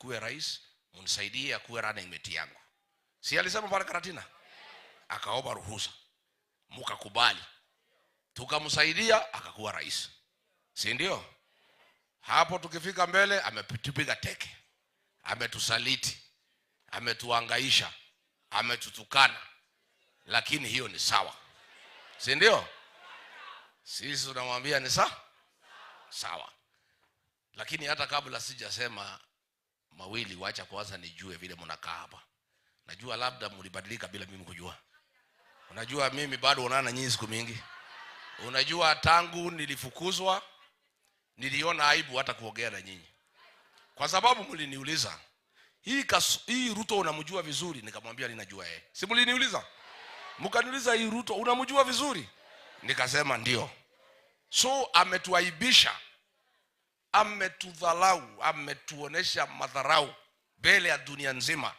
nikuwe rais, mnisaidie akuwe running mate yangu. Si alisema pale Karatina? Akaomba ruhusa, mkakubali, tukamsaidia akakuwa rais, si ndio? Hapo tukifika mbele ametupiga teke, ametusaliti, ametuangaisha, ametutukana, lakini hiyo ni sawa, si ndio? Sisi tunamwambia ni sawa. Lakini hata kabla sijasema mawili, wacha kwanza nijue vile mnakaa hapa. Najua labda mlibadilika bila mimi kujua. Unajua mimi bado onana nyinyi siku mingi. Unajua tangu nilifukuzwa niliona aibu hata kuongea na nyinyi. Kwa sababu mliniuliza, hii Ruto unamjua vizuri? Nikamwambia ninajua yeye. Si mliniuliza? Mkaniuliza hii Ruto unamjua vizuri? Nikasema ndio. So ametuaibisha, ametudhalau, ametuonesha madharau mbele ya dunia nzima.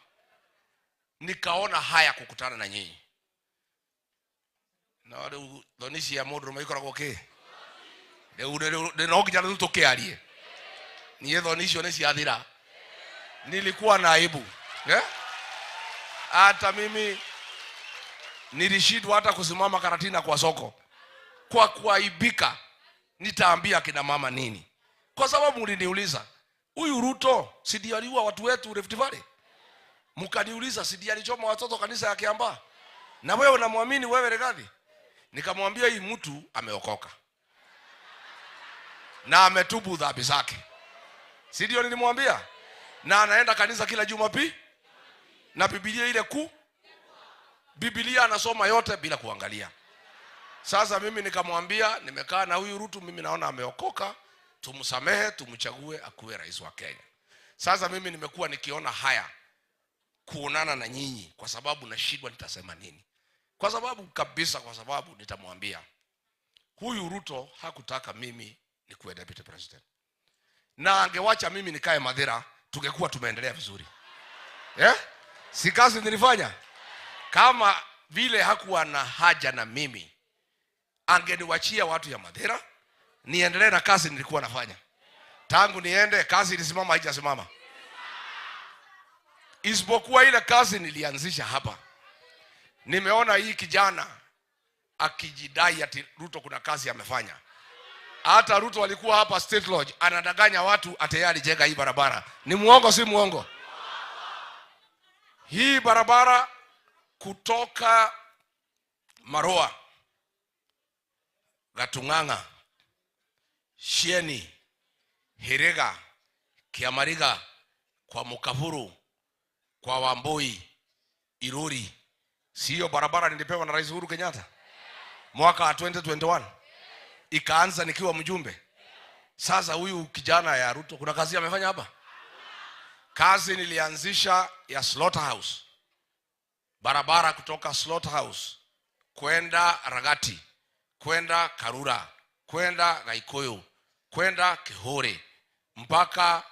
Nikaona haya kukutana na nyinyi. Na wale thonici ya mundu maikoragwo ki? Riu no nginya riu tukiarie. Niĩ thoni icio nĩ ciathira. Nilikuwa na aibu. Hata mimi nilishindwa hata kusimama Karatina kwa soko. Kwa kuaibika, nitaambia kina mama nini? Kwa sababu mliniuliza, huyu Ruto si ndiye aliua watu wetu Rift Valley? Mkaniuliza si ndiye alichoma watoto kanisa ya Kiambaa? Na wewe unamwamini wewe Rigathi? Nikamwambia hii mtu ameokoka na ametubu dhambi zake. Si ndio nilimwambia? Na anaenda kanisa kila Jumapili na Biblia ile kuu. Biblia anasoma yote bila kuangalia. Sasa mimi nikamwambia nimekaa na huyu Ruto, mimi naona ameokoka, tumsamehe, tumchague akuwe rais wa Kenya. Sasa mimi nimekuwa nikiona haya kuonana na nyinyi kwa sababu nashindwa nitasema nini. Kwa sababu kabisa, kwa sababu nitamwambia huyu Ruto hakutaka mimi nikuwe deputy president. Na angewacha mimi nikae Mathira, tungekuwa tumeendelea vizuri. Si kazi nilifanya? Kama vile hakuwa na haja na mimi, angeniwachia watu ya Mathira niendelee na kazi nilikuwa nafanya. Tangu niende kazi ilisimama, haijasimama. Isipokuwa ile kazi nilianzisha hapa. Nimeona hii kijana akijidai ati Ruto kuna kazi amefanya. Hata Ruto alikuwa hapa State Lodge anadanganya watu ati yeye alijenga hii barabara. Ni muongo si muongo? Hii barabara kutoka Maroa, Gatung'ang'a, Shieni, Herega, Kiamariga, kwa Mukaburu, kwa Wambui, Iruri. Sio barabara nilipewa na Rais Uhuru Kenyatta mwaka wa 2021. Ikaanza nikiwa mjumbe. Sasa huyu kijana ya Ruto kuna kazi amefanya hapa? Kazi nilianzisha ya Slaughterhouse. Barabara kutoka Slaughterhouse kwenda Ragati, kwenda Karura, kwenda Gaikoyo, kwenda Kihore mpaka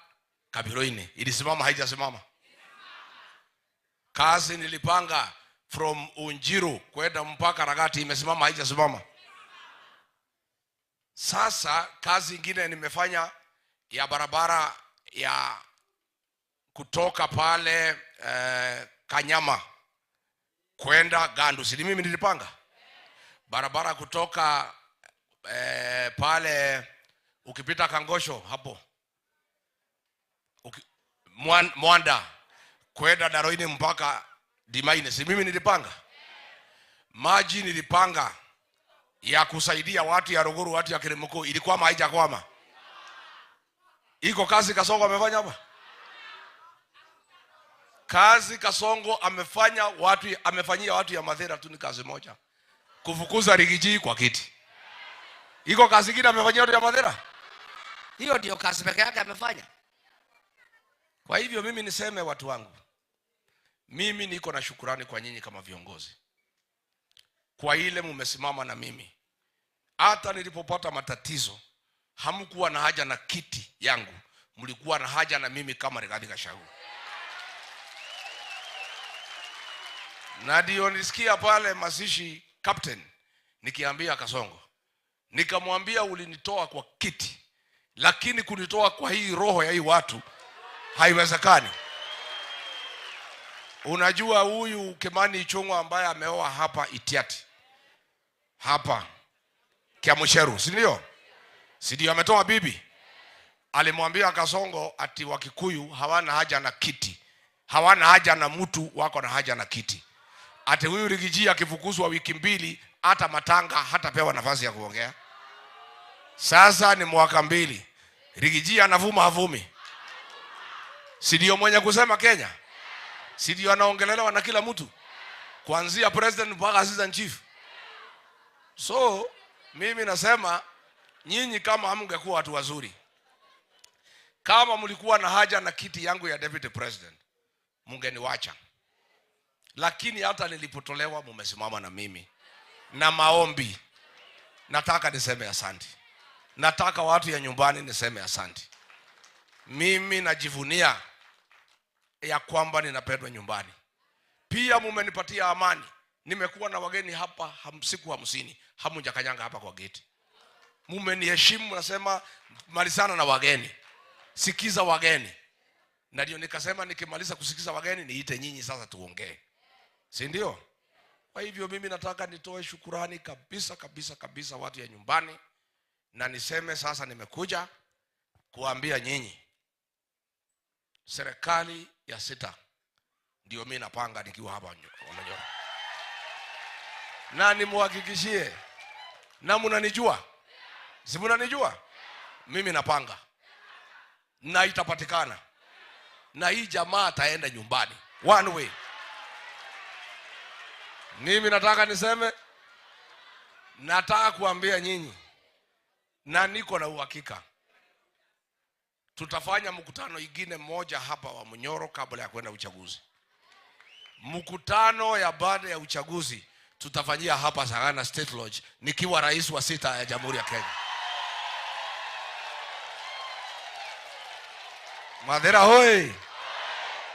Kabiroini. Ilisimama haijasimama? Kazi nilipanga from Unjiru kwenda mpaka Ragati, imesimama haijasimama? Sasa kazi ingine nimefanya ya barabara ya kutoka pale Kanyama kwenda Gandu. Si mimi nilipanga? Barabara kutoka pale ukipita Kangosho hapo Mwanda kwenda Daroini mpaka Dimaine. Si mimi nilipanga? Maji nilipanga ya kusaidia watu ya Ruguru, watu ya Kirimukuu, ilikwama haijakwama? Iko kazi Kasongo amefanya hapa? Kazi Kasongo amefanya watu, amefanyia watu ya Mathira tu ni kazi moja, kufukuza Rigiji kwa kiti. Iko kazi nyingine amefanyia watu ya Mathira? Hiyo ndio kazi pekee yake amefanya. Kwa hivyo mimi niseme watu wangu, mimi niko na shukurani kwa nyinyi kama viongozi, kwa ile mumesimama na mimi. Hata nilipopata matatizo hamkuwa na haja na kiti yangu, mlikuwa na haja na mimi kama Rigathi Gachagua. Na ndio nilisikia pale mazishi captain nikiambia Kasongo, nikamwambia ulinitoa kwa kiti, lakini kunitoa kwa hii roho ya hii watu Haiwezekani. Unajua huyu Kimani Ichung'wa ambaye ameoa hapa Itiati, hapa Kiamusheru, si ndio? Si ndio ametoa bibi? Alimwambia Kasongo ati Wakikuyu hawana haja na kiti, hawana haja na mtu, wako na haja na kiti. Ati huyu Rigiji akifukuzwa wiki mbili, hata matanga hatapewa nafasi ya kuongea. Sasa ni mwaka 2, Rigiji anavuma havumi? Si ndio mwenye kusema Kenya? Si ndio anaongelelewa na kila mtu, kuanzia president mpaka assistant chief? So mimi nasema nyinyi kama hamngekuwa watu wazuri, kama mlikuwa na haja na kiti yangu ya deputy president, mungeniwacha. Lakini hata nilipotolewa mumesimama na mimi na maombi. Nataka niseme asante. Nataka watu ya nyumbani niseme asante. Mimi najivunia ya kwamba ninapendwa nyumbani. Pia mumenipatia amani. Nimekuwa na wageni hapa siku 50, hamujakanyanga hapa kwa geti. Mumeniheshimu, nasema malizana na wageni, sikiza wageni. Na ndio nikasema nikimaliza kusikiza wageni niite nyinyi sasa tuongee, si ndio? Kwa hivyo mimi nataka nitoe shukurani kabisa kabisa kabisa watu ya nyumbani, na niseme sasa nimekuja kuambia nyinyi serikali ya 6 ndio mimi napanga nikiwa hapa Wamunyoro. Na nimuhakikishie, na mnanijua, si mnanijua? Mimi napanga na itapatikana, na hii jamaa ataenda nyumbani one way. Mimi nataka niseme, nataka kuambia nyinyi, na niko na uhakika tutafanya mkutano ingine moja hapa wa Munyoro kabla ya kwenda uchaguzi. Mkutano ya baada ya uchaguzi tutafanyia hapa Sagana State Lodge nikiwa rais wa 6 ya Jamhuri ya Kenya. Mathira hoi.